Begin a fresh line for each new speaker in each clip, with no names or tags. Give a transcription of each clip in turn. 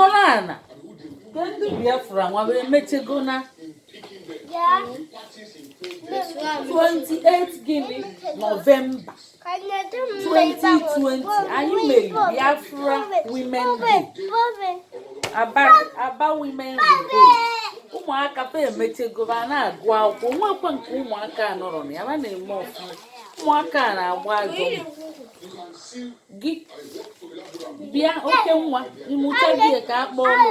Nọrọ ana ke ndị Biafra nwa wee mechego na 28 gịnị, Nọvemba 2020, anyị mere Biafra Women Day, Aba, Aba Women Revolt. Ụmụaka fa emechego, ha na-agụ akwụkwọ. Nwekwa nke ụmụaka a nọrọ na ya, ha na-eme ọfụma. Ụmụaka a na-agba ajọ mbọ. Gị bịa, oke nwa, ịmụcha gị ka a kpọọ ọlụ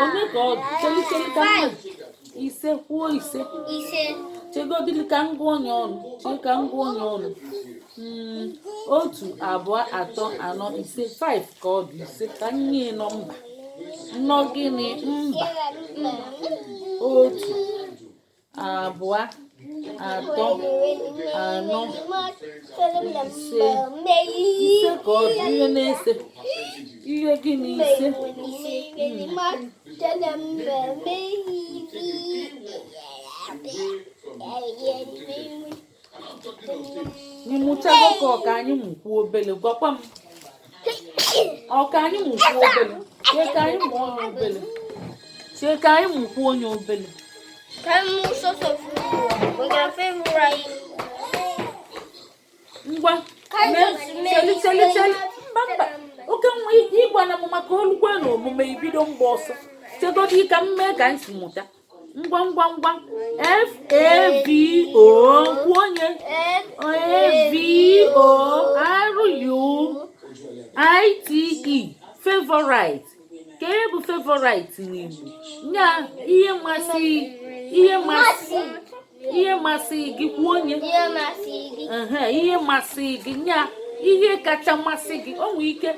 onye ka ọ dị. Cheli, cheli ka mma ise kwuo ise.
5.
Chegodili ka m gụọ onye ọnụ. Chee ka m gụọ onye ọnụ. 1, 2, 3, 4, 5, 5 ka ọ dị. 5 ka m nye nọmba nnọ. Gịnị mba? 1, 2, 3, 4, 5. 5 ka ọ dị. Ihe na-ese ihe gịnị? 5. Ịmụchago ka ọ ka anyị mụkwuo obele? Gwakwa m, ọ ka anyị mụkwuo obele? Chee ka anyị mụọ onye obele. Chee ka anyị mụkwuo onye obele.
Ka m sọsọ February.
Ngwa, cheli, cheli, cheli. Mba, mba, oke nwa, ịgwana m maka olukwe na omume ibido mgba ọsọ. Chegodi ka m mee ka m si mụta. Ngwa, ngwa, ngwa. F A V O, kwuo onye. A V O R U I T E, favorite. Ka e bụ favorite n'Igbo nya ihe masị, ihe masị, ihe masị gị. Kwuo onye.
Ihe masị gị.
Ehe, ihe masị gị nya ihe kacha masị gị. O nwere ike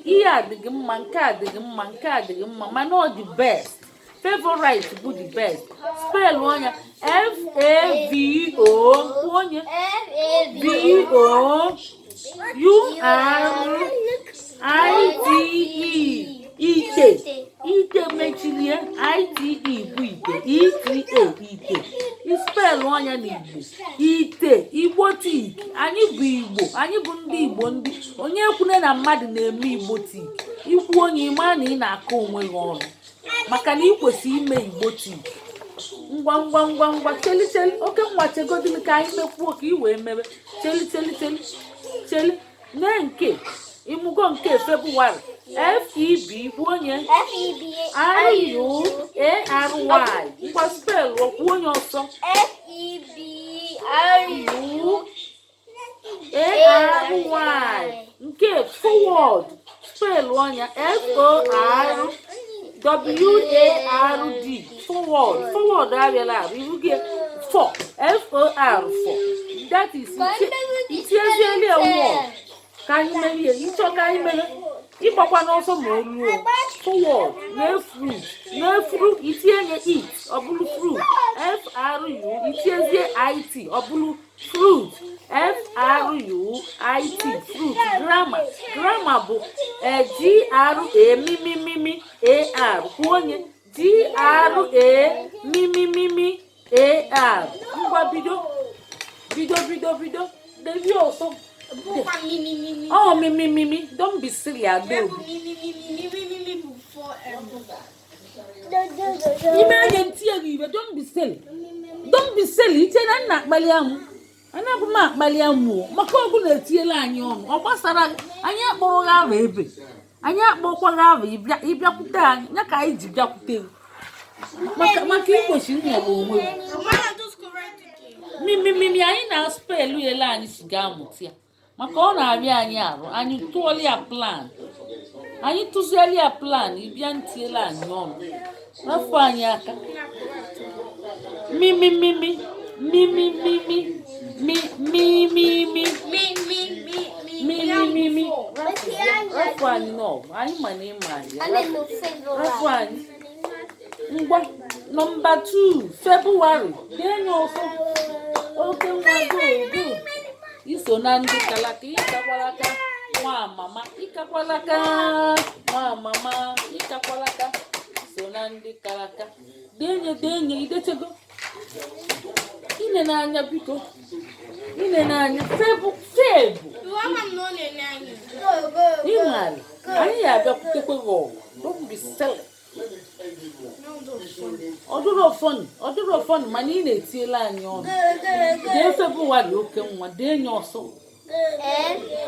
ihe a dị gị mma, nke a dị gị mma, nke a dị gị mma, mana ọ dị best. Favorite bụ the best. Spell onye F A V O. Kwuo onye.
F A
V O U R I T E, ite. Ite mechilie. I T E bụ ite. E T E, ite. Spell ọnya n'Igbo, ite. Igbotic, anyị bụ Igbo, anyị bụ ndị Igbo. Ndị onye ekwune na mmadụ na-eme Igbotic, ikwu onye, ịma na ị na-akọ onwe gị ọnụ, maka na ị kwesịrị ime Igbotic. Ngwa, ngwa, ngwa, ngwa. Cheli, cheli, oke nwa, chegodili ka anyị mekwuo ka ị wee mebe. Cheli, cheli, cheli, cheli. Nee nke ịmụgo nke February. F E B bụ onye.
F E B
R U A R Y. Ngwa, spell, kwuo onye ọsọ.
F E B R
U A R Y. Nke forward, spell ọnya F O R W A R D, forward. Forward abịala arụ ihu gị. For, F O R, for. That is, itiezieli ya word ka anyị merie. Ịchọ ka anyị mere ịgbakwa n'ọsọ ma o ruo forward na fruit, na fru, itinye it, ọ bụrụ fruit. F R U, itiezie I T, ọ bụrụ fruit. F R U I T, fruit. Grammar. Grammar bụ G R A mimi mimi A R. Kwuo onye. G R A mimi mimi A R. Ngwa, bido, bido, bido, bido. Debi ọsọ.
Bụkwa mimi mimi.
Ọ mimi mimi. Don't be silly, Adaobi.
Mimi mimi mimi mimi bụ 4 M.
Ime anya ntinye gị ibe. Don't be silly, don't be silly. Iche na nna akpali amụ, anaghị m akpali amụ o, maka ọgụ na-etinyela anyị ọnụ. Ọ gbasara gị? Anyị akpọrọ gị ava ebe anyị akpọkwa gị ava. Ịbịakwute anyị ya ka anyị ji bịakwute gị maka igbochi nnọrọ onwe gị. Mimi mimi, anyị na-spell ele anyị si ga-amụta ya, maka ọ na-abịa anyị arụ. Anyị tụọla ya plan, anyị tụziela ya plan. Ịbịa ntiela anyị ọnụ, rafụ anyị aka. Mimi mimi mimi mimi mi mi mi mi.
Mi mi mi.
Mi mi mi mi. Rafụ anyị n'ọgụ anyị, ma na ịma anyị. Rafụ anyị. Ngwa, nọmba 2, February. Dee ya ọsọ, oke nwa. Go, go. Iso na ndị kalaka. Ịkakwalaka nwa mama, ịkakwalaka nwa mama, ịkakwalaka. Iso na ndị kalaka. Denye, denye. Idechego ine n'anya, biko, ine n'anya. Febu, febu. Ịmali anyị ya abịakwutekwe gị ọgụ. Don't be silly. Ọ dịrọ funny, ọ dịrọ funny, mana ị na-etiela anyị ọnụ. Dee February, oke nwa, dee nye ọsọ.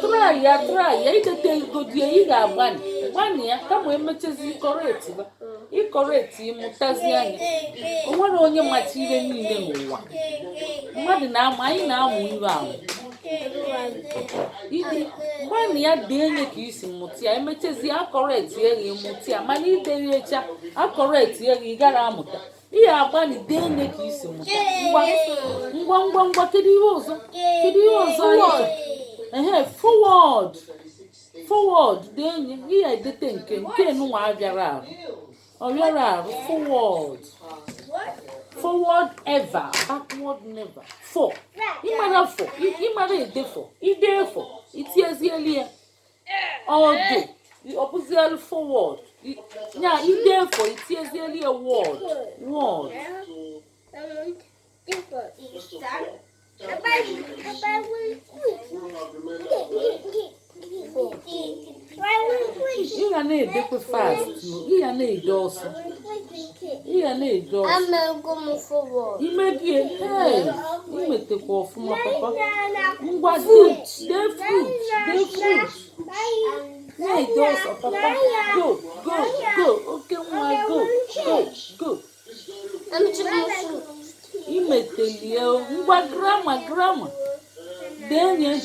Try ya, try ya, idete egodi ya. Ị ga-agbani, gbani ya, kama emechezi ị correct ba, ị correct, ịmụtazi anya. O nwere onye macha ihe niile n'ụwa. Mmadụ na-amụ, anyị na-amụ iwe amụ. Ide gbanị ya, dee nye ka isi mụta ya. Emechazie, a correct ya, ịmụta ya. Mana iderecha, a correct ya, ị gara amụta. Ị ya agbanị, dee nye ka isi mụta. Ngwa ngwa ngwa ngwa, kedu ihe ọzọ? Kedu ihe ọzọ anyị chọrọ? Ehe, forward, forward, dee nye. Ị ya edete nke nụnwa abịara arụ, ọ bịara arụ. Forward, forward ever, backward never. For ịmara for, ịmara ede for, ide for, itiezieli ya ọdụ, ọ bụzielu forward. Nya ide for, itiezieli ya word, word. Ị ga na-edekwe fast o, ị ga na-ede ọsọ, ị ga na-ede ọsọ.
Amego m forward.
Imegie, hey, imetekwa ọfụma, papa. Ngwa, dee, dee fruit, dee fruit. Na-ede ọsọ, papa. Go, go, go, oke nwa, go, go, go.
Amechego m fruit.
Imetelie o. Ngwa, grammar, grammar, dee nye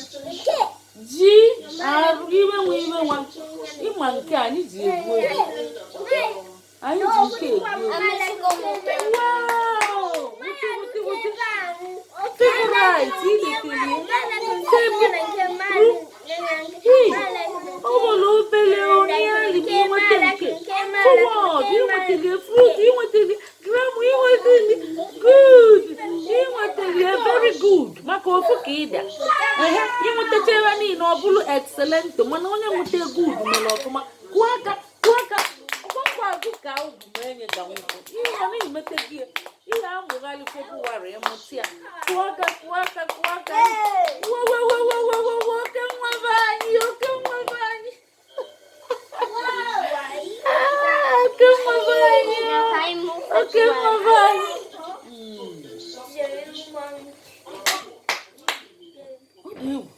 ji arụ iwe nwa, iwe nwa. Ịma nke anyị ji egwu egwu, anyị ji nke egwu egwu.
Amechego m.
Wow! Wute, wute, wute. Favorite, iletelie. Hey, ọ bụrụ obele onye ali ma ịnweta nke forward, ịnwetali fruit, ịnwetali grammar, ịnwetali good, ịnwetali very good, maka ofu ka ịbịa. Ehe, ịnwetachara niile, ọ bụrụ excellent. Mana onye nweta good mere ọfụma. Kụọ aka, kụọ aka. Ọgbakọ azụ ka ugwu ma enye ga nkwụ ihe na imete gị. Ihe amụgharị February, ịmụta ya. Kụọ aka, kụọ aka, kụọ aka. Wewewewewewe, oke nwa be anyị, oke nwa be anyị. Ah, oke nwa be anyị, oke nwa be anyị. Ọ dị egwu.